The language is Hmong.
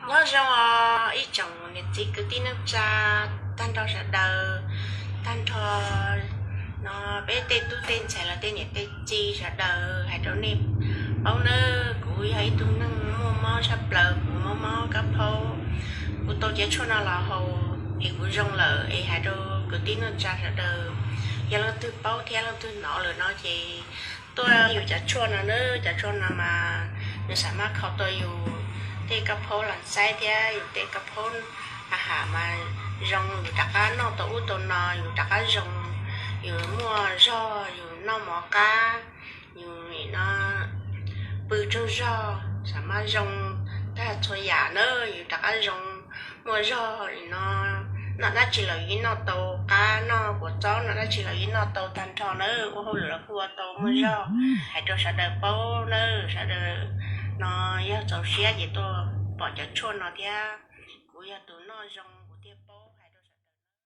Nyob zoo os ib tsoom niam txiv kwv tij neej tsa, tag nrho sawv daws, tag nrho no peb tej tub tej ntxhais los tej niam tej txiv sawv daws, hais rau nej paub nawb, kuv yog ib tug neeg muaj mob tshaj plaws, kuv mob mob kab phaub. Kuv tau cov tshuaj no los haus es kuv zoo lawm es hais rau kwv tij neej tsa sawv daws, yog leej twg paub thiab leej twg hnov lawm no ces tuaj yuav cov tshuaj no nawb. Cov tshuaj no mas nws xam mab kho tau yus tej kab phaub las xaib thiab yus tej kab phaub a ham mas zoo, yus rov qab noj tau ub tau no yus rov qab zoo, yus muaj zog, yus noj mov qab, yus nim no pw tsaug zog, xam mab zoo tag txhua yam na, yus rov qab zoo, muaj zog nim no, noj dab tsi los yus yeej noj tau, qab noj kuv txob noj dab tsi los yeej noj tau tag nrho na, ua hauj lwm los kuj ua tau muaj zog. Hais rau sawv daws paub na, sawv daws no yog txaus siab ces tuaj pom cov tshuaj no thiab, kuv yog tus noj zoo.